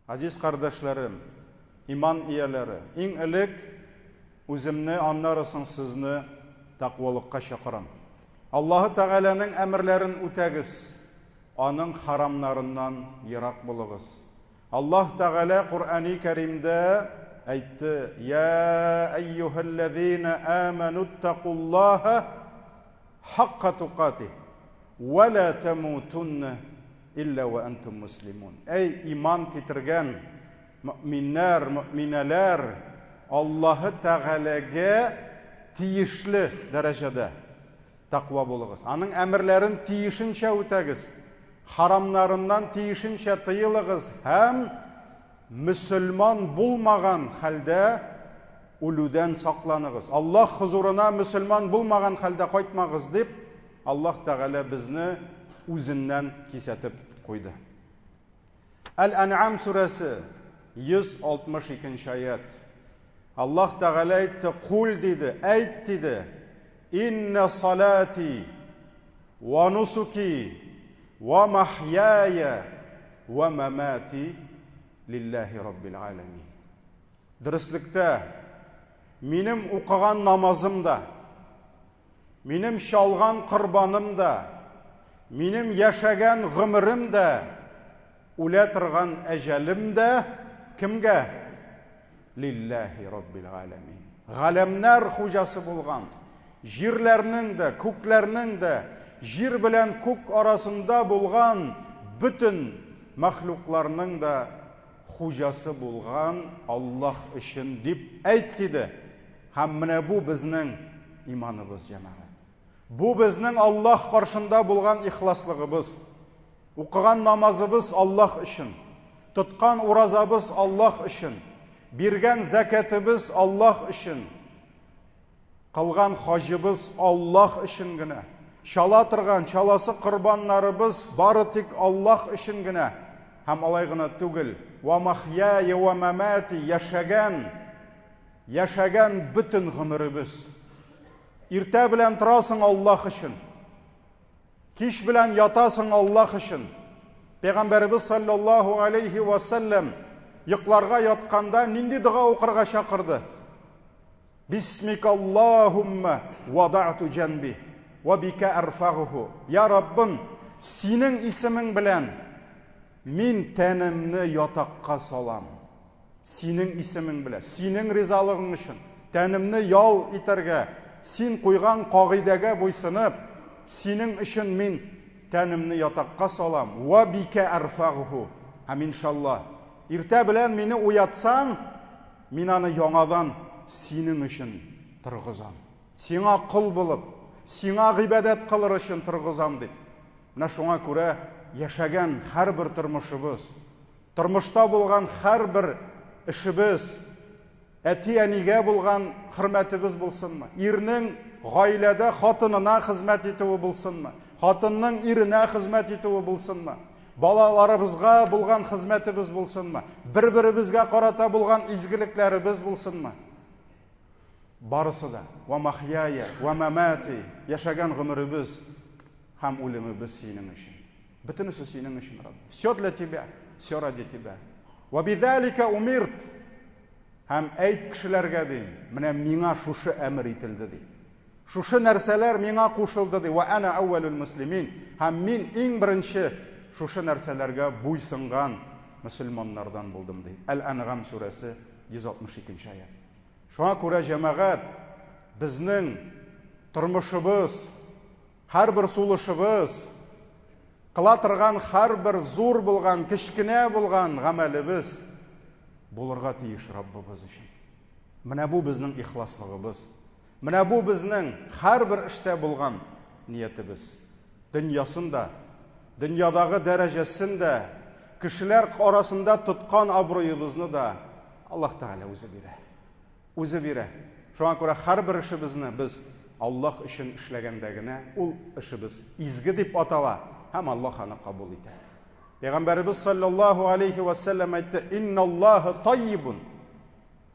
Газиз кардәшләрем, иман ияләре, иң элек үземне, аннары соң сезне тәкъвалыкка чакырам. Аллаһы Тәгаләнең әмерләрен үтәгез, аның харамнарыннан ерак булыгыз. Аллаһ Тәгалә Коръәни Кәримдә әйтте: "Я әйюһәлләзина амануттакуллаһа хакка тукати ва ла тамутунна илля ва антум муслимун". Әй иман китергән мөэминнәр, мөэминәләр, Аллаһы Тәгаләгә тиешле дәрәҗәдә тәкъва булыгыз. Аның әмерләрен тиешенчә үтәгез. Харамнарыннан тиешенчә тыелыгыз һәм мөселман булмаган хәлдә үлүдән сакланыгыз. Аллаһ хозурына мөселман булмаган хәлдә кайтмагыз дип, Аллаһ Тәгалә безне үзеннән кисәтеп куйды. Әл-Ән'ам сүрәсе 162 нче аять. Аллаһ Тәгалә әйтте, кул диде, әйт диде. Инна салати ва нусуки ва махьяя ва мамати лиллахи раббил аламин. Дөреслектә, минем укыган намазым да, Минем чалган корбаным да, минем яшәгән гомерем дә, үлә торган әҗәлем дә кемгә? Лилләһи раббил галәмин. Галәмнәр хуҗасы булган, җирләрнең дә, күкләрнең дә, җир белән күк арасында булган бөтен мәхлукларның да хуҗасы булган Аллаһ өчен дип әйт, диде. Һәм менә бу безнең иманыбыз, җәмәгать. Бу безнең Аллаһ каршында булган ихласлыгыбыз. Укыган намазыбыз Аллаһ өчен. Тоткан уразабыз Аллаһ өчен. Биргән зәкәтебез Аллаһ өчен. Кылган хаҗыбыз Аллаһ өчен генә. Чала торган, чаласы корбаннарыбыз бары тик Аллаһ өчен генә. Һәм алай гына түгел. Ва махьяя ва мамати яшәгән Яшәгән бөтен гомеребез. Иртә белән торасың Аллаһ өчен. Кич белән ятасың Аллаһ өчен. Пәйгамбәребез саллаллаһу алейхи ва саллям йокларга ятканда нинди дога укырга чакырды? Бисмикаллаһумма вадa'ту җанби ва бика арфагуху. Я Раббым, синең исемең белән мин тәнемне ятакка салам. Синең исемең белән, синең ризалыгың өчен, тәнемне ял итәргә, син куйган кагыйдәгә буйсынып, синең өчен мин тәнемне ятакка салам. Ва бикә арфагху. Һәм иншалла, иртә белән мине уятсаң, мин аны яңадан синең өчен торгызам. Сиңа кол булып, сиңа гыйбадәт кылыр өчен торгызам дип. Менә шуңа күрә яшәгән һәрбер тормышыбыз, Тормышта булган һәрбер эшебез, әти-әнигә булган хөрмәтебез булсынмы, ирнең гаиләдә хатынына хезмәт итүе булсынмы, хатынның иренә хезмәт итүе булсынмы, балаларыбызга булган хезмәтебез булсынмы, бер-беребезгә карата булган изгелекләребез булсынмы? Барысы да ва махьяя, ва мамати, яшәгән гомеребез һәм үлемебез синең өчен. Бөтенесе синең өчен, Рабб. Все для тебя, все ради тебя. Ва бидалика умирт. Һәм әйт кешеләргә ди, менә миңа шушы әмер ителде ди. Шушы нәрсәләр миңа кушылды ди. Ва ана әүвәлул муслимин. Һәм мин иң беренче шушы нәрсәләргә буйсынган мөселманнардан булдым ди. Әл-Әнгам сүрәсе 162 нче аять. Шуңа күрә җәмәгать безнең тормышыбыз Һәрбер сулышыбыз, кыла торган һәрбер зур булган, кечкенә булган гамәлебез булырга тиеш Раббыбыз өчен. Менә бу безнең ихласлыгыбыз. Менә бу безнең һәрбер эштә булган ниятебез. Дөньясын да, дөньядагы дәрәҗәсен дә, кешеләр арасында тоткан абруебызны да Аллаһ Тәгалә үзе бирә. Үзе бирә. Шуңа күрә һәрбер эшебезне без Аллаһ өчен эшләгәндә генә ул эшебез изге дип атала һәм Аллаһ аны кабул итә. Пәйгамбәребез саллаллаһу алейхи ва саллям әйтте: "Инналлаһа таййибун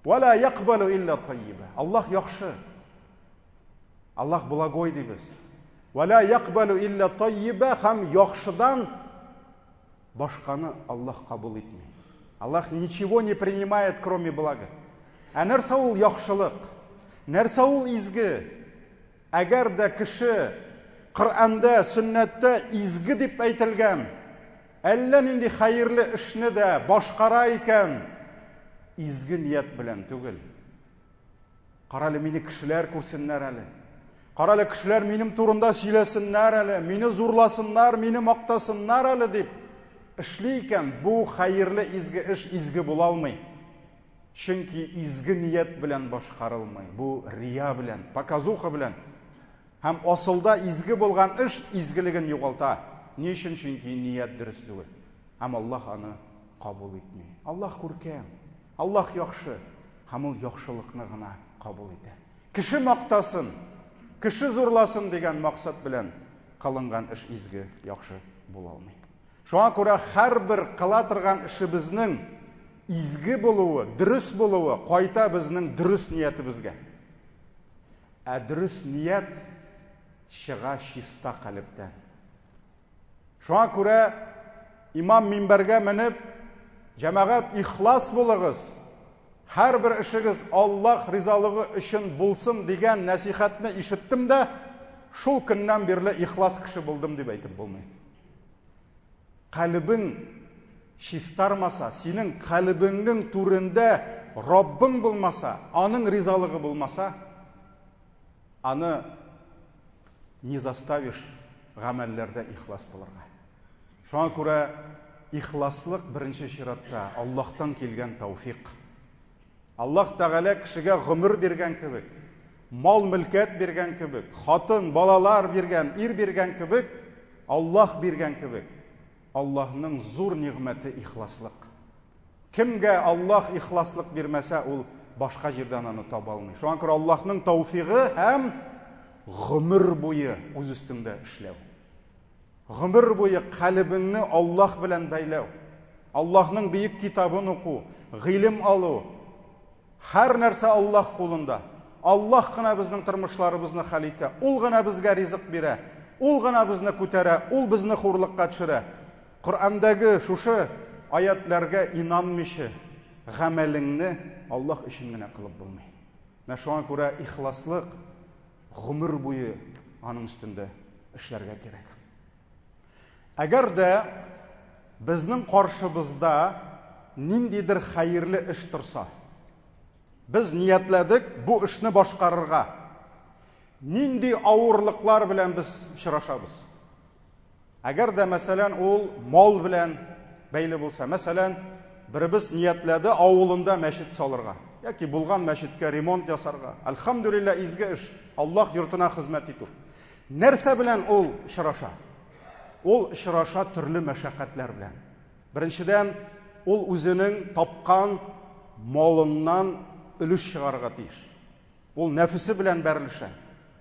ва ла якбалу илля таййиба." Аллаһ яхшы. Аллаһ благой дибез. Ва ла якбалу илля таййиба һәм яхшыдан башканы Аллаһ кабул итми. Аллаһ ничего не принимает, кроме блага. Ә нәрсә ул яхшылык? Нәрсә ул изге? Әгәр дә кеше Коръәндә, сөннәттә изге дип әйтелгән, әллә нинди хәерле эшне дә башкара икән, изге ният белән түгел. Карале, мине кешеләр күрсеннәр әле. Карале, кешеләр минем турында сөйләсеннәр әле, мине зурласыннар, мине мактасыннар әле дип эшли икән, бу хәерле изге эш изге була алмый. Чөнки изге ният белән башкарылмый. Бу рия белән, показуха белән. Һәм асылда изге булган эш изгелеген югалта. Ни өчен? Чөнки ният дөрес түгел. Һәм Аллаһ аны кабул итми. Аллаһ күркәм, Аллаһ яхшы, һәм ул яхшылыкны гына кабул итә. Кеше мактасын, кеше зурласын дигән максат белән кылынган эш изге, яхшы була алмый. Шуңа күрә һәрбер кыла торган эшебезнең изге булуы, дөрес булуы кайта безнең дөрес ниятебезгә. Ә дөрес ният чыга чиста калептән. Шуңа күрә имам минбәргә менеп, җәмәгать ихлас булыгыз, һәрбер эшегез Аллаһ ризалыгы өчен булсын дигән нәсихәтне ишеттем дә, шул көннән бирле ихлас кеше булдым дип әйтеп булмый. Калебең чистармаса, синең калебеңнең түрендә Раббың булмаса, аның ризалыгы булмаса, аны не заставишь гамәлләрдә ихлас булырга. Шуңа күрә ихласлык беренче чиратта Аллаһтан килгән тауфик. Аллаһ Тәгалә кешегә гомер биргән кебек, мал-мөлкәт биргән кебек, хатын, балалар биргән, ир биргән кебек, Аллаһ биргән кебек, Аллаһның зур нигъмәте ихласлык. Кемгә Аллаһ ихласлык бирмәсә, ул башка җирдән аны таба алмый. Шуңа күрә Аллаһның тауфигы һәм гомер буе үз өстеңдә эшләү. Гомер буе калебеңне Аллаһ белән бәйләү. Аллаһның бөек китабын уку, гыйлем алу. Һәр нәрсә Аллаһ кулында. Аллаһ кына безнең тормышларыбызны хәл итә. Ул гына безгә ризык бирә. Ул гына безне күтәрә, ул безне хурлыкка төшерә. Коръәндәге шушы аятләргә инанмыйча, гамәлеңне Аллаһ өчен генә кылып булмый. Менә шуңа күрә ихласлык гомер буе аның өстендә эшләргә кирәк. Әгәр дә безнең каршыбызда ниндидер хәерле эш торса, без ниятләдек бу эшне башкарырга. Нинди авырлыклар белән без очрашабыз? Әгәр дә, мәсәлән, ул мал белән бәйле булса, мәсәлән, беребез ниятләде авылында мәчет салырга яки булган мәчеткә ремонт ясарга. Әлхәмдүлилләһ, изге эш, Аллаһ йортына хезмәт итү. Нәрсә белән ул очраша? Ул очраша төрле мәшәкатьләр белән. Беренчедән, ул үзенең тапкан малыннан өлеш чыгарырга тиеш. Ул нәфесе белән бәрелешә,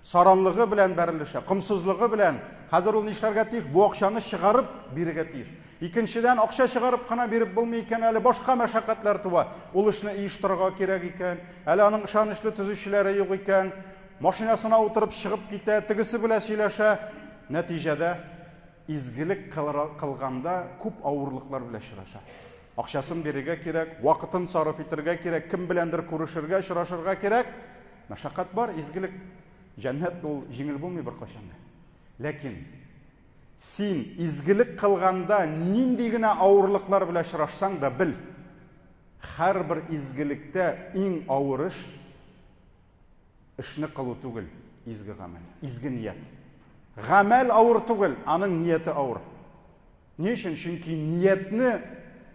саранлыгы белән бәрелешә, комсызлыгы белән. Хәзер ул нишләргә тиеш? Бу акчаны чыгарып бирергә тиеш. Икенчедән, акча чыгарып кына биреп булмый икән, әле башка мәшәкатьләр туа. Ул эшне оештырырга кирәк икән, әле аның ышанычлы төзүчеләре юк икән. Машинасына утырып чыгып китә, тегесе белән сөйләшә. Нәтиҗәдә изгелек кылганда күп авырлыклар белән очраша. Акчасын бирергә кирәк, вакытын сарыф итергә кирәк, кем беләндер күрешергә, очрашырга кирәк. Мәшәкать бар, изгелек. Җәннәт ул җиңел булмый беркайчан да. Ләкин син изгелек кылганда нинди генә авырлыклар белән очрашсаң да бел, һәрбер изгелектә иң авыр эш эшне кылу түгел, изге гамәл, изге ният. Гамәл авыр түгел, аның нияте авыр. Ни өчен? Чөнки ниятне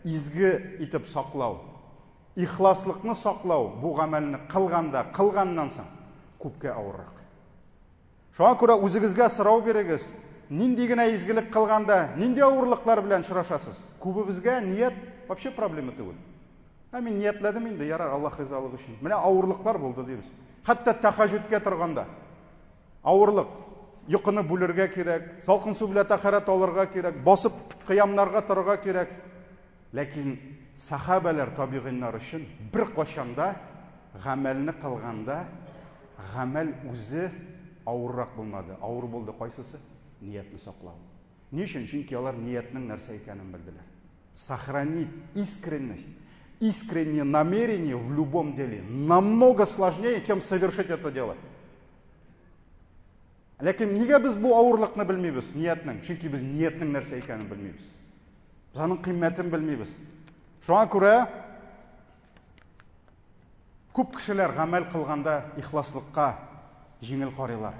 изге итеп саклау, ихласлыкны саклау бу гамәлне кылганда, кылганнан соң күпкә авыррак. Шуңа күрә үзегезгә сорау бирегез, нинди генә изгелек кылганда, нинди авырлыклар белән очрашасыз? Күбебезгә ният вообще проблема түгел. Ә мин ниятләдем инде, ярар, Аллаһ ризалыгы өчен. Менә авырлыклар булды дибез. Хәтта тәхәҗүдкә торганда авырлык, йокыны бүлергә кирәк, салкын су белән тәһарәт алырга кирәк, басып кыямнарга торырга кирәк. Ләкин сахабәләр, табигыйннар өчен бер кайчан да гамәлне кылганда гамәл үзе авыррак булмады. Авыр булды кайсысы? Ниятне саклау. Ни өчен? Чөнки алар ниятнең нәрсә икәнен белделәр. Сохранить искренность, искреннее намерение в любом деле намного сложнее, чем совершить это дело. Ләкин нигә без бу авырлыкны белмибез, ниятнең? Чөнки без ниятнең нәрсә икәнен белмибез. Без аның кыйммәтен белмибез. Шуңа күрә күп кешеләр гамәл кылганда ихласлыкка җиңел карыйлар.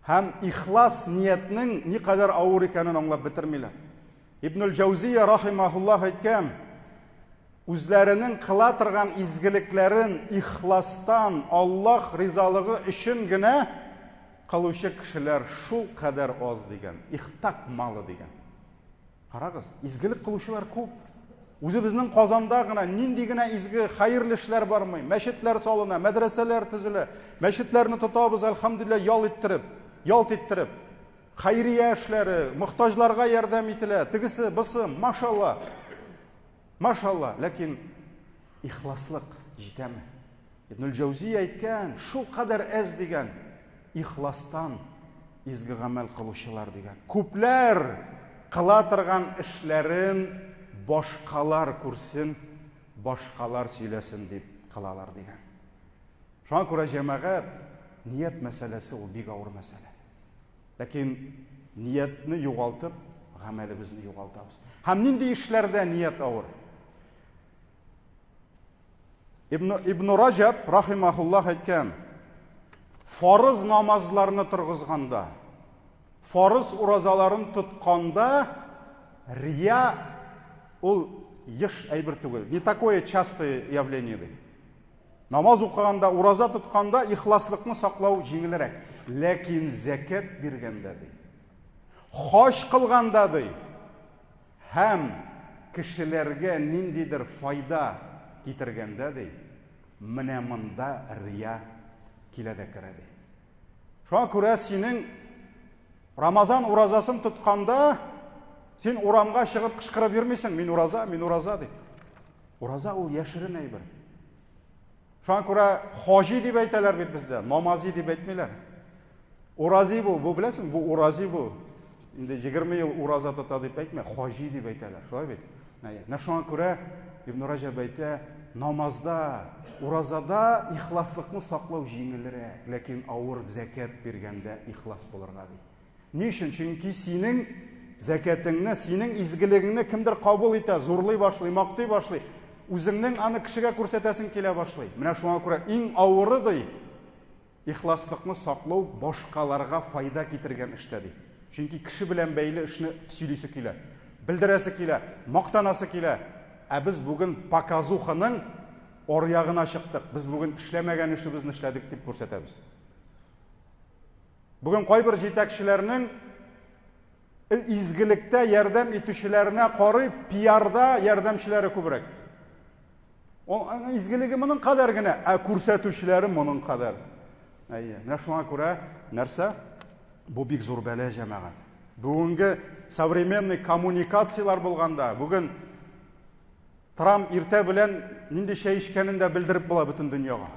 Һәм ихлас ниятнең никадәр авыр икәнен аңлап бетермиләр. Ибнул Җәүзия рахимахуллаһ әйткән, үзләренең кыла торган изгелекләрен ихластан Аллаһ ризалыгы өчен генә кылучы кешеләр шул кадәр аз дигән, их так мало дигән. Карагыз, изгелек кылучылар күп. Үзебезнең Казанда гына нинди генә изге, хәерле эшләр бармый. Мәчетләр салына, мәдрәсәләр төзелә. Мәчетләрне тотабыз, әлхәмдүлилләһ, ял иттереп, ялт иттереп. Хәйрия эшләре, мохтаҗларга ярдәм ителә, тегесе, бусы, машалла. Машалла, ләкин ихласлык җитәме? Ибнул Җәүзи әйткән, шул кадәр әз дигән, ихластан изге гамәл кылучылар дигән. Күпләр кыла торган эшләрен башкалар күрсен, башкалар сөйләсен дип кылалар дигән. Шуңа күрә җәмәгать, ният мәсьәләсе ул бик авыр мәсьәлә. Ләкин ниятне югалтып, гамәлебезне югалтабыз. Һәм нинди эшләрдә ният авыр? Ибн Ибн Раҗаб рахимахуллах әйткән, фарыз намазларны торгызганда, фарыз уразаларын тотканда рия ул еш әйбер түгел. Не такое частое явление ди. Намаз укыганда, ураза тотканда ихласлыкны саклау җиңелрәк. Ләкин зәкят биргәндә ди, хаҗ кылганда ди, һәм кешеләргә ниндидер файда китергәндә ди, менә монда рия килә дә керә ди. Шуңа күрә синең Рамазан уразасын тотканда син урамга чыгып кычкырып йөрмисең, мин ураза, мин ураза дип. Ураза ул яшерен әйбер. Шуңа күрә хаҗи дип әйтәләр бит бездә, намази дип әйтмиләр. Урази бу, бу беләсең, бу урази бу. Инде 20 ел ураза тота дип әйтмә, хаҗи дип әйтәләр. Шулай бит? Менә шуңа күрә Ибн Раҗаб әйтә, намазда, уразада ихласлыкны саклау җиңелрәк, ләкин авыр зәкят биргәндә ихлас булырга ди. Ни өчен? Чөнки синең зәкятеңне, синең изгелегеңне кемдер кабул итә, зурлый башлый, мактый башлый. Үзеңнең аны кешегә күрсәтәсең килә башлый. Менә шуңа күрә иң авыры ди, ихласлыкны саклау башкаларга файда китергән эштә ди. Чөнки кеше белән бәйле эшне сөйлисе килә, белдерәсе килә, мактанасы килә. Ә без бүген показуханың аръягына чыктык. Без бүген эшләмәгән эшебезне эшләдек дип күрсәтәбез. Бүген кайбер җитәкчеләрнең изгелектә ярдәм итүчеләренә карый пиарда ярдәмчеләре күбрәк. Ул изгелеге моның кадәр генә, ә күрсәтүчеләре моның кадәр. Әйе, менә шуңа күрә нәрсә? Бу бик зур бәла җәмәгать. Бүгенге современный коммуникацияләр булганда, бүген Трамп иртә белән нинди чәй эчкәнен дә белдереп була бөтен дөньяга.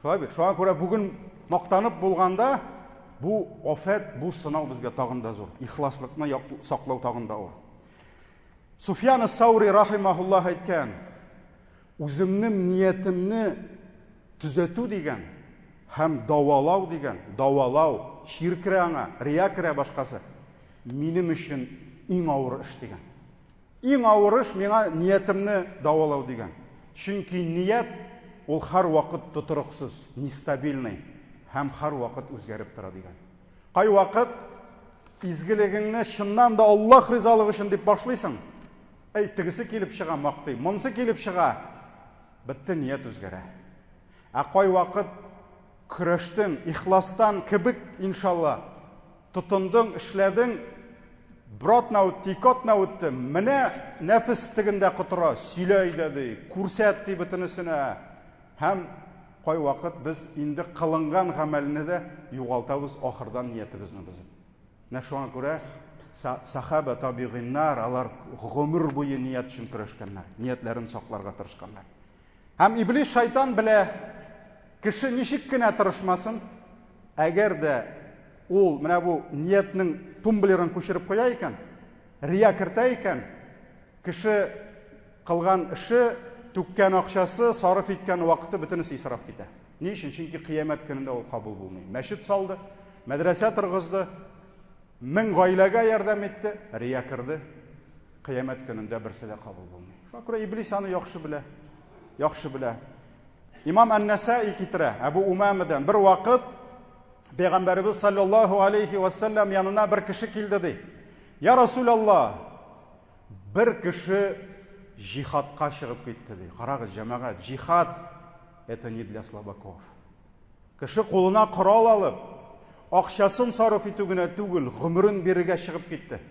Шулай бит. Шуңа күрә бүген мактанып булганда бу афәт, бу сынау безгә тагын да зур. Ихласлыкны саклау тагын да авыр. Суфьян Саури рахимахуллах әйткән, үземнең ниятемне төзәтү дигән һәм давалау дигән, давалау, чир керә аңа, рия керә башкасы. Минем өчен иң авыр эш дигән. Иң авыр эш миңа ниятемне дәвалау дигән. Чөнки ният ул һәрвакыт тотрыксыз, нестабильный һәм һәрвакыт үзгәреп тора дигән. Кайвакыт изгелегеңне чыннан да Аллаһ ризалыгы өчен дип башлыйсың. Әй, тегесе килеп чыга, мактый, монысы килеп чыга. Бетте, ният үзгәрә. Ә кайвакыт көрәштең, ихластан кебек, иншалла, Тотындың, эшләдең, бер атна үтте, ике атна үтте, менә нәфес тегендә котыра, сөйлә әйдә ди, күрсәт ди бөтенесенә. Һәм кайвакыт без инде кылынган гамәлне дә югалтабыз ахырдан ниятебезне бозып. Менә шуңа күрә сахаба, табигыйннар, алар гомер буе ният өчен көрәшкәннәр, ниятләрен сакларга тырышканнар. Һәм иблис шайтан белә, кеше ничек кенә тырышмасын, әгәр дә ул менә бу ниятнең тумблерын күчереп куя икән, рия кертә икән, Кеше кылган эше, түккән акчасы, сарыф иткән вакыты бөтенесе исраф китә. Ни өчен? Чөнки кыямәт көнендә ул кабул булмый. Мәчет салды, мәдрәсә торгызды, 1000 гаиләгә ярдәм итте, рия керде. Кыямәт көнендә берсе дә кабул булмый. Шуңа күрә иблис аны яхшы белә. Яхшы белә. Имам Ан-Насаи китерә, Әбу Умамадан бер вакыт Пәйгамбәребез саллаллаһу алейхи ва саллям янына бер кеше килде ди. Я Расулаллаһ, бер кеше җихадка чыгып китте ди. Карагыз, җәмәгать, җихад это не для слабаков. Кеше кулына корал алып, акчасын сарыф итү генә түгел, гомерен бирергә чыгып китте.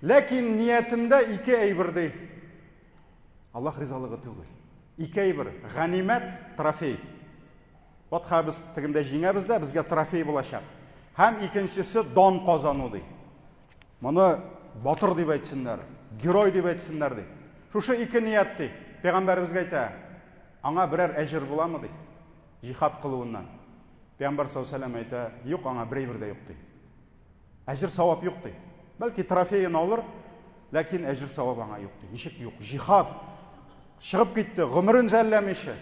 Ләкин ниятендә ике әйбер ди. Аллаһ ризалыгы түгел. Ике әйбер, ганимәт, трофей. Ватха без тегендә җиңәбез дә, безгә трофей булачак. Һәм икенчесе дан казану ди. Моны батыр дип әйтсеннәр, герой дип әйтсеннәр ди. Шушы ике ният ди. Пәйгамбәребезгә әйтә, аңа берәр әҗер буламы ди. Җихад кылуыннан. Пәйгамбәр саллаллаһу алейһи вәсәлләм әйтә, юк, аңа бер әйбер дә юк ди. Әҗер савап юк ди. Бәлки трофеен алыр, ләкин әҗер савап аңа юк ди. Ничек юк? Җихад чыгып китте, гомерен жәлләмичә.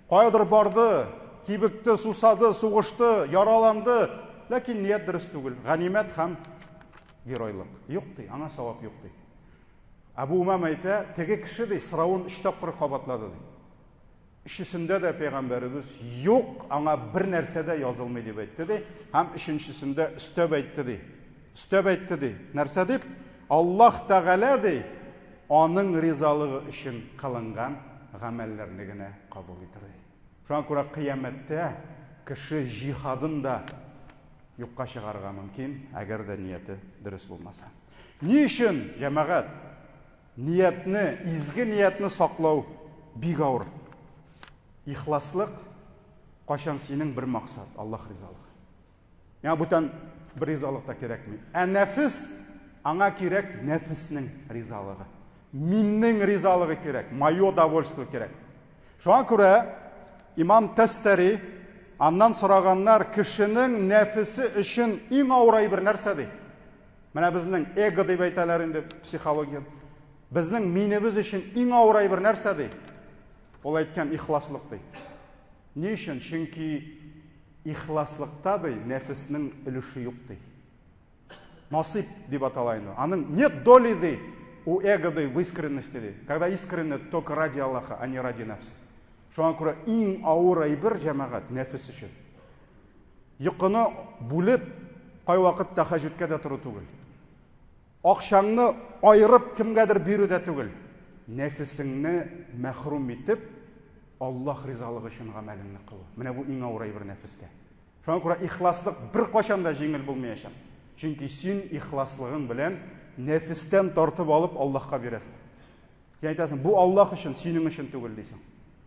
Каядыр барды, кибекте, сусады, сугышты, яраланды, ләкин ният дөрес түгел. Ганимәт һәм геройлык. Юк ди, аңа савап юк ди. Әбу Умам әйтә, теге кеше ди, соравын өч тапкыр кабатлады ди. Өчесендә дә пәйгамбәребез юк, аңа бер нәрсә дә язылмый дип әйтте ди. Һәм өченчесендә өстәп әйтте ди. Өстәп әйтте ди. Нәрсә дип? Аллаһ Тәгалә ди, аның ризалыгы өчен кылынган гамәлләрне генә кабул итер ди. Шуңа күрә кыямәттә кеше җихадын да юкка чыгарырга мөмкин, әгәр дә нияте дөрес булмаса. Ни өчен, җәмәгать, ниятне, изге ниятне саклау бик авыр? Ихласлык кайчан синең бер максат, Аллаһ ризалыгы. Миңа бүтән бер ризалык та кирәкми. Ә нәфес, аңа кирәк нәфеснең ризалыгы. Миннең ризалыгы кирәк, мое довольство кирәк. Шуңа күрә имам Тәстәри аннан сораганнар, кешенең нәфесе өчен иң авыр әйбер нәрсә ди? Менә безнең эго дип әйтәләр инде психология. Безнең минебез өчен иң авыр әйбер нәрсә ди? Ул әйткән ихласлык ди. Ни өчен? Чөнки Ихласлыкта, ди, нәфеснең өлеше юк, ди. Насыйп дип атала инде. Аның нет доли, ди, у эго, ди, в искренности, ди. Когда искренне только ради Аллаха, а не ради нәфса. Шуңа күрә иң авыр әйбер, җәмәгать, нәфес өчен. Йокыны бүлеп, кайвакыт тәһәҗҗүдкә дә тору түгел. Акчаңны аерып кемгәдер бирү дә түгел. Нәфесеңне мәхрүм итеп, Аллаһ ризалыгы өчен гамәлеңне кылу. Менә бу иң авыр әйбер нәфескә. Шуңа күрә ихласлык беркайчан да җиңел булмаячак. Чөнки син ихласлыгың белән нәфестән тартып алып Аллаһка бирәсең. Син әйтәсең, бу Аллаһ өчен, синең өчен түгел дисең.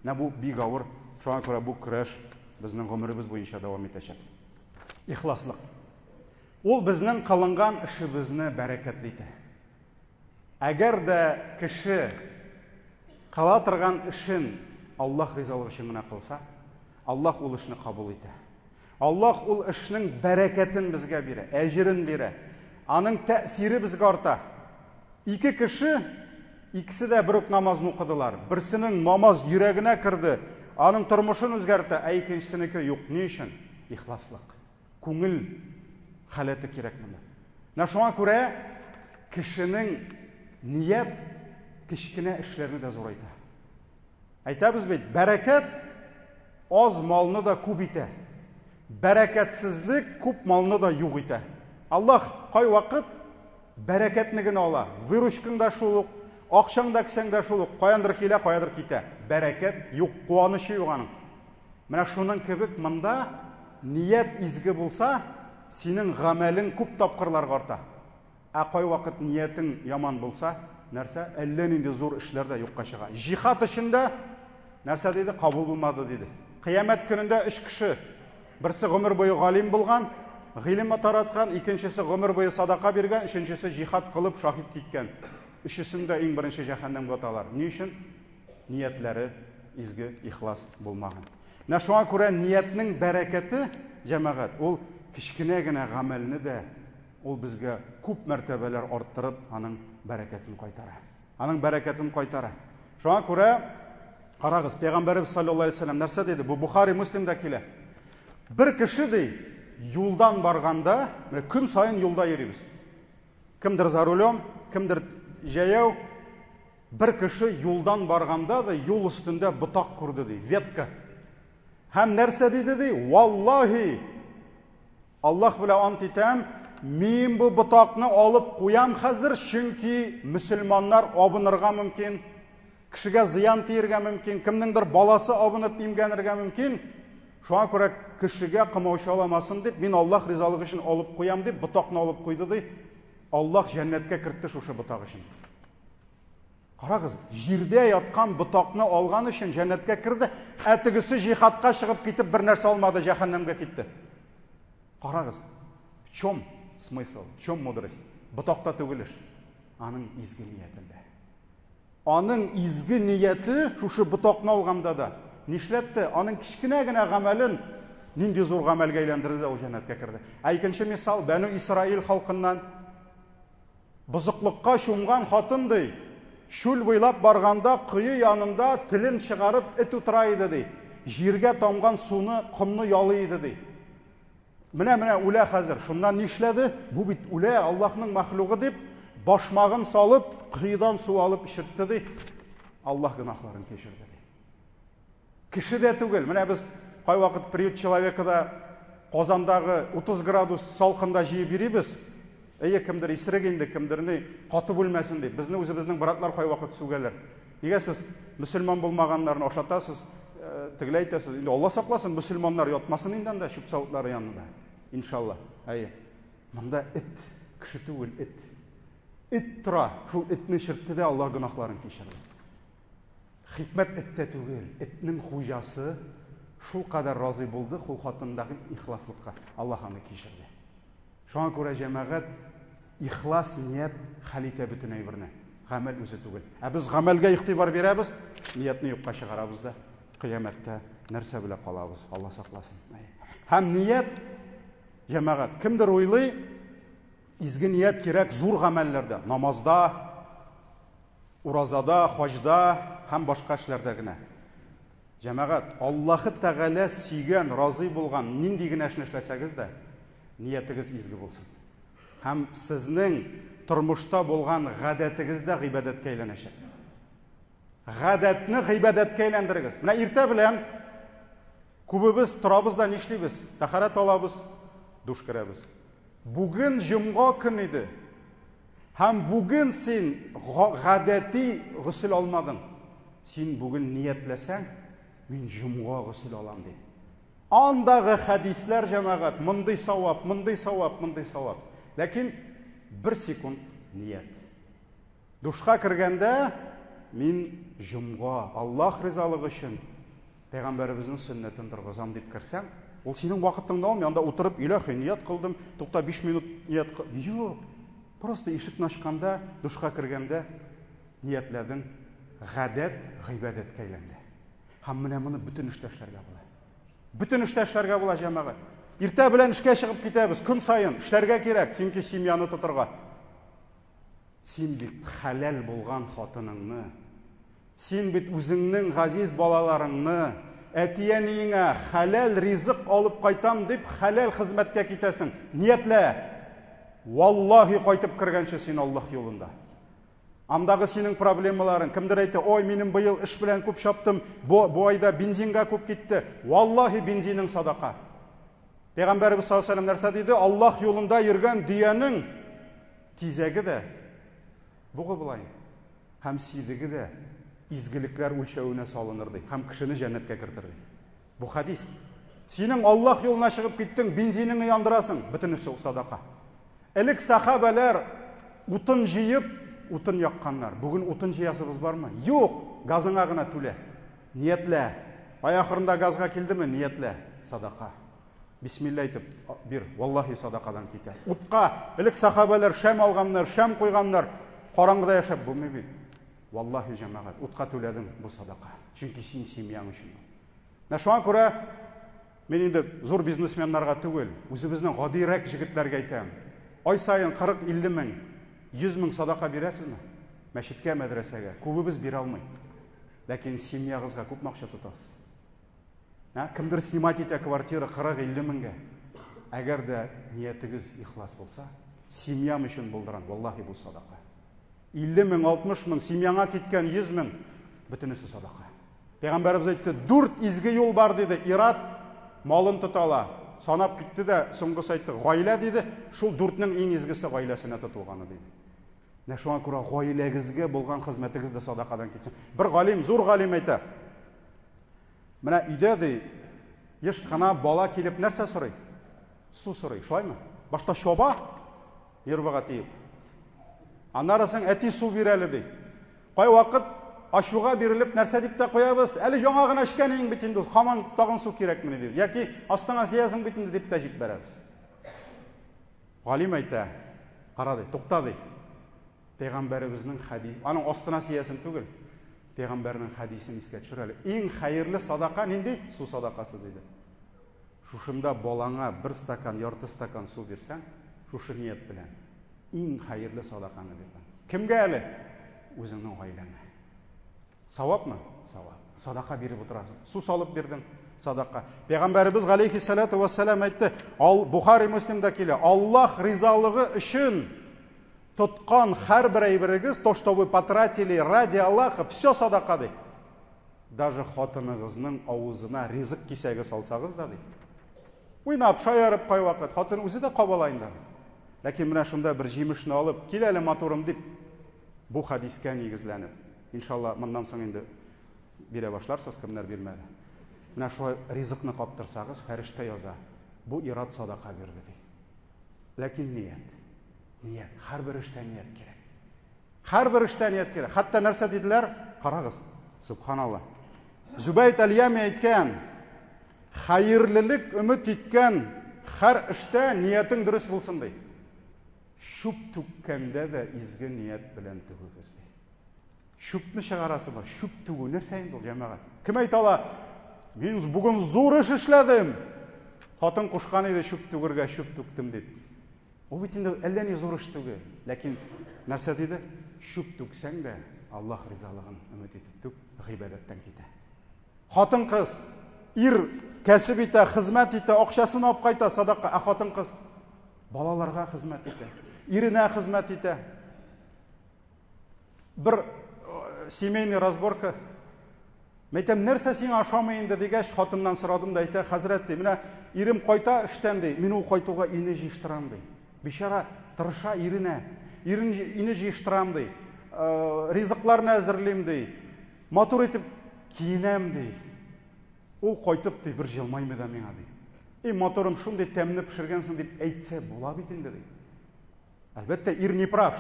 Менә бу бик авыр. Шуңа күрә бу көрәш безнең гомеребез буенча дәвам итәчәк. Ихласлык. Ул безнең кылынган эшебезне бәрәкәтле итә. Әгәр дә кеше кыла торган эшен Аллаһ ризалыгы өчен генә кылса, Аллаһ ул эшне кабул итә. Аллаһ ул эшнең бәрәкәтен безгә бирә, әҗерен бирә. Аның тәэсире безгә арта. Ике кеше, икесе дә бер үк намазны укыдылар. Берсенең намаз йөрәгенә керде, аның тормышын үзгәртә, ә икенчесенеке юк. Ни өчен? Ихласлык. Күңел халәте кирәк монда. Менә шуңа күрә кешенең ният кечкенә эшләрне дә зурайта. Әйтәбез бит, бәрәкәт аз малны да күп итә. Бәрәкәтсезлек күп малны да юк итә. Аллаһ кайвакыт бәрәкәтне генә ала. Выручкаң да шул ук, акчаң да кесәңдә шул ук, каяндыр килә, каядыр китә. Бәрәкәт юк, куанычы юк аның. Менә шуның кебек монда ният изге булса, синең гамәлең күп тапкырларга арта. Ә кайвакыт ниятең яман булса, нәрсә? Әллә нинди зур эшләр дә юкка чыга. Җихад өчен дә нәрсә диде? Кабул булмады диде. Кыямәт көнендә өч кеше, берсе гомер буе галим булган, гыйлем тараткан, икенчесе гомер буе садака биргән, өченчесе җихад кылып шаһит киткән. Өчесен дә иң беренче җәһәннәмгә аталар. Ни өчен? Ниятләре изге, ихлас булмаган. Менә шуңа күрә ниятнең бәрәкәте, җәмәгать, ул кечкенә генә гамәлне дә ул безгә күп мәртәбәләр арттырып, аның бәрәкәтен кайтара. Аның бәрәкәтен кайтара. Шуңа күрә карагыз, Пәйгамбәребез саллаллаһу алейһи вәсәлләм нәрсә диде? Бу Бухари, Муслимда килә. Бер кеше ди, юлдан барганда, менә көн саен юлда йөрибез. Кемдер за рулем, кемдер җәяү. Бер кеше юлдан барганда да юл өстендә ботак күрде ди, ветка. Һәм нәрсә диде ди? Валлаһи, Аллаһ белән ант итәм, мин бу ботакны алып куям хәзер, чөнки мөселманнар абынырга мөмкин, кешегә зыян тиергә мөмкин, кемнеңдер баласы абынып имгәнергә мөмкин. Шуңа күрә кешегә комаучаламасын дип, мин Аллаһ ризалыгы өчен алып куям дип, ботакны алып куйды ди. Аллаһ җәннәткә кертте шушы ботак өчен. Карагыз, җирдә яткан ботакны алган өчен җәннәткә керде, ә тегесе җихадка чыгып китеп бер нәрсә алмады, җәһәннәмгә китте. Карагыз, в чем смысл, в чем мудрость? Ботакта түгел эш, аның изге ниятендә. Аның изге нияте шушы ботакны алганда да нишләтте? Аның кечкенә генә гамәлен нинди зур гамәлгә әйләндерде дә ул җәннәткә керде. Ә икенче мисал, Бәну Исраил халкыннан Бозыклыкка чумган хатын, ди, чүл буйлап барганда кое янында телен чыгарып эт утыра иде, ди. Җиргә тамган суны, комны ялый иде, ди. Менә-менә үлә хәзер. Шуннан нишләде? Бу бит үлә, Аллаһның мәхлугы дип, башмагын салып, коедан су алып эчертте, ди. Аллаһ гөнаһларын кичерде, ди. Кеше дә түгел. Менә без кайвакыт приют человекада Казандагы 30 градус салкында җыеп йөрибез. Әйе, кемдер исерек инде, кемдер ни, каты бүлмәсен дип. Безне үзебезнең братлар кайвакыт сүгәләр. Нигә сез мөселман булмаганнарны ашатасыз, э, тегеләй әйтәсез. Инде Алла сакласын, мөселманнар ятмасын инде анда чүп савытлары янында. Иншалла. Әйе. Монда эт, кеше түгел, эт. Эт тора. Шул этне чиртте дә Алла гөнаһларын кичерде. Хикмәт эттә түгел, этнең хуҗасы шулкадәр разый булды хул хатынындагы ихласлыкка. Аллаһ аны кичерде. Шуңа күрә җәмәгать ихлас ният хәл итә бөтен әйберне. Гамәл үзе түгел. Ә без гамәлгә игътибар бирәбез, ниятне юкка чыгарабыз да, кыямәттә нәрсә белән калабыз, Алла сакласын. Һәм ният җәмәгать, кемдер уйлый, изге ният кирәк зур гамәлләрдә, намазда, Уразада, хаҗда һәм башка эшләрдә генә. Җәмәгать, Аллаһы Тәгалә сөйгән, разый булган нинди генә эшне эшләсәгез дә, ниятегез изге булсын. Һәм сезнең тормышта булган гадәтегез дә гыйбадәткә әйләнәчәк. Гадәтне гыйбадәткә әйләндерегез. Менә иртә белән күбебез торабыз да нишлибез? Тәһарәт алабыз, душ керәбез. Бүген җомга көн иде. Һәм бүген син гадәти госел алмадың. Син бүген ниятләсәң, мин җомга госел алам дип. Андагы хәдисләр җәмәгать, мондый савап, мондый савап, мондый савап. Ләкин бер секунд ният. Душка кергәндә мин җомга, Аллаһ ризалыгы өчен пәйгамбәребезнең сөннәтен торгызам дип керсәң, ул синең вакытыңны алмый, анда утырып иләхи ният кылдым, тукта 5 минут ният кыл. Юк. Просто ишекне ачканда, душка кергәндә ниятләдең, гадәт гыйбадәткә әйләнде. Һәм менә моны бөтен эштә эшләргә була. Бөтен эштә эшләргә була, җәмәгать. Иртә белән эшкә чыгып китәбез, көн саен эшләргә кирәк, чөнки семьяны тотырга. Син бит хәләл булган хатыныңны, син бит үзеңнең газиз балаларыңны, әти-әниеңә хәләл ризык алып кайтам дип хәләл хезмәткә китәсең. Ниятлә! Валлаһи кайтып кергәнче син Аллаһ юлында. Андагы синең проблемаларың, кемдер әйтә, ой, минем быел эш белән күп чаптым, бу, бу айда бензинга күп китте. Валлаһи бензиның садака. Пәйгамбәребез саллаллаһу алейһи нәрсә диде? Аллаһ юлында йөргән дөянең Тизәге дә бугы болай һәм сидеге дә изгелекләр үлчәвенә салыныр ди һәм кешене җәннәткә кертер ди. Бу хадис. Синең Аллаһ юлына чыгып киттең, бензинеңне яндырасың, бөтенесе садака. Элек сахабәләр утын җыеп, утын якканнар. Бүген утын җыясыбыз бармы? Юк, газыңа гына түлә. Ниятлә. Ай ахырында газга килдеме? Ниятлә. Садака. Бисмилла әйтеп бир, валлаһи садакадан китә. Утка элек сахабәләр шәм алганнар, шәм куйганнар. Караңгыда яшәп булмый бит. Валлаһи җәмәгать, утка түләдең бу садака. Чөнки син семьяң өчен. Менә шуңа күрә мин инде зур бизнесменнарга түгел, үзебезнең гадирәк җегетләргә әйтәм. Ай саен 40-50 мең, 100 мең садака бирәсезме? Мәчеткә, мәдрәсәгә. Күбебез бирә алмый. Ләкин семьягызга күпме акча тотасыз? Ә, кемдер снимать итә квартира 40-50 меңгә. Әгәр дә ниятегез ихлас булса, семьям өчен булдырам, валлаһи бу садака. 50 мең, 60 мең, семьяңа киткән 100 мең, бөтенесе садака. Пәйгамбәребез әйтте, дүрт изге юл бар диде. Ират малын тота ала. Санап китте дә, соңгысы әйтте, гаилә диде. Шул дүртнең иң изгесе гаиләсенә тотылганы диде. Менә шуңа күрә гаиләгезгә булган хезмәтегез дә садакадан китсен. Бер галим, зур галим әйтә. Менә өйдә ди, еш кына бала килеп нәрсә сорый? Су сорый, шулаймы? Башта чаба, нервыга тиеп. Аннары соң әти су бир әле ди. Кайвакыт ачуга бирелеп нәрсә дип тә куябыз? Әле яңа гына эчкән идең бит инде, һаман тагын су кирәкмени дип. Яки астыңа сиясең бит инде дип тә җибәрәбез. Галим әйтә, кара ди, тукта ди. Пәйгамбәребезнең хәдис, аның астына сиясен түгел, пәйгамбәрнең хәдисен искә төшер әле. Иң хәерле садака нинди? Су садакасы диде. Шушында балаңа бер стакан, ярты стакан су бирсәң, шушы ният белән, иң хәерле садакаңны бирдең. Кемгә әле? Үзеңнең гаиләңә. Савапмы? Савап. Садака биреп утырасың. Су салып бирдең, садака. Пәйгамбәребез галәйһиссалату вассалам әйтте, ал Бухари Муслимда килә. Аллаһ ризалыгы өчен тоткан һәрбер әйберегез, то, что вы потратили ради Аллаха, все садака ди. Даже хатыныгызның авызына ризык кисәге салсагыз да ди. Уйнап, шаярып кайвакыт хатын үзе дә кабала инде. Ләкин менә шунда бер җимешне алып, кил әле матурым дип, бу хәдискә нигезләнеп, иншалла, моннан соң инде бирә башларсыз, кемнәр бирмәде. Менә шулай ризыкны каптырсагыз, фәрештә яза, бу ират садака бирде ди. Ләкин ният. Ният. Һәрбер эштә ният кирәк. Һәрбер эштә ният кирәк. Хәтта нәрсә диделәр? Карагыз. Субханалла. Зубайт аль-Ями әйткән, хәерлелек өмет иткән һәр эштә ниятең дөрес булсын ди. Чүп түккәндә дә изге ният белән түгегез ди. Чүпне чыгарасы бар. Чүп түгү нәрсә инде ул, җәмәгать? Кем әйтә ала? Мин бүген зур эш эшләдем. Хатын кушкан иде чүп түгергә, чүп түктем дип. Ул бит инде әллә ни зур эш түгел. Ләкин нәрсә диде? Чүп түксәң дә, Аллаһ ризалыгын өмет итеп түк, гыйбадәттән китә. Хатын-кыз ир кәсеп итә, хезмәт итә, акчасын алып кайта, садака. Ә хатын-кыз балаларга хезмәт итә, иренә хезмәт итә. Бер э, семейный разборка. Мәйтәм, нәрсә сиңа ошамый инде дигәч, хатыннан сорадым да әйтә, хәзрәт ди, менә ирем кайта эштән ди, мин ул кайтуга өйне җыештырам ди. Бичара тырыша иренә. Ирен өйне җыештырам ди. Э, ризыкларны әзерлим ди. Матур итеп киенәм ди. Ул кайтып ди, бер җылмаймый да миңа ди. И матурым, шундый тәмле пешергәнсең дип әйтсә була бит инде ди. Әлбәттә, ир не прав.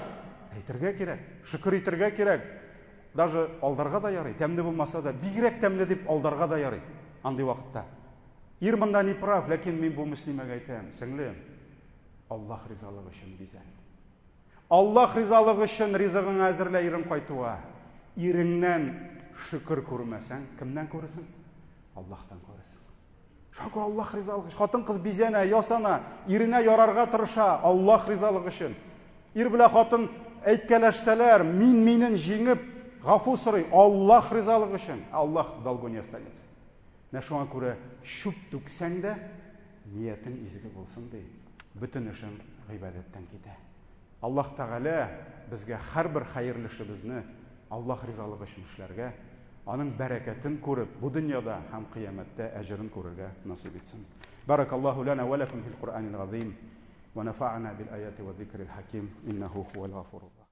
Әйтергә кирәк, шөкер итергә кирәк. Даже алдарга да ярый, тәмле булмаса да, бигрәк тәмле дип алдарга да ярый андый вакытта. Ир монда не прав, ләкин мин бу мөслимәгә әйтәм, сеңлем, Аллаһ ризалыгы өчен бизән. Аллаһ ризалыгы өчен ризыгыңа әзерлә ирең кайтуга. Иреңнән шөкер күрмәсәң, кемнән күрерсең? Аллаһтан күрерсең. Шуңа күрә Аллаһ ризалыгы өчен. Хатын-кыз бизәнә, ясана, иренә ярарга тырыша Аллаһ ризалыгы өчен. Ир белән хатын әйткәләшсәләр, мин минен җиңеп, гафу сорый Аллаһ ризалыгы өчен. Аллаһ долгу не останется. Менә шуңа күрә чүп түксәң дә, ниятең изге булсын ди. Бөтен эшең гыйбадәттән китә. Аллаһ Тәгалә безгә һәрбер хәерле эшебезне Аллаһ ризалыгы өчен эшләргә, аның бәрәкәтен күреп, бу дөньяда һәм кыямәттә әҗерен күрергә насыйп итсен. Баракаллаһу лана ва лакум фил Куръанил газим ва нафа'ана бил аяти ва зикрил хаким иннаху хуал гафурur.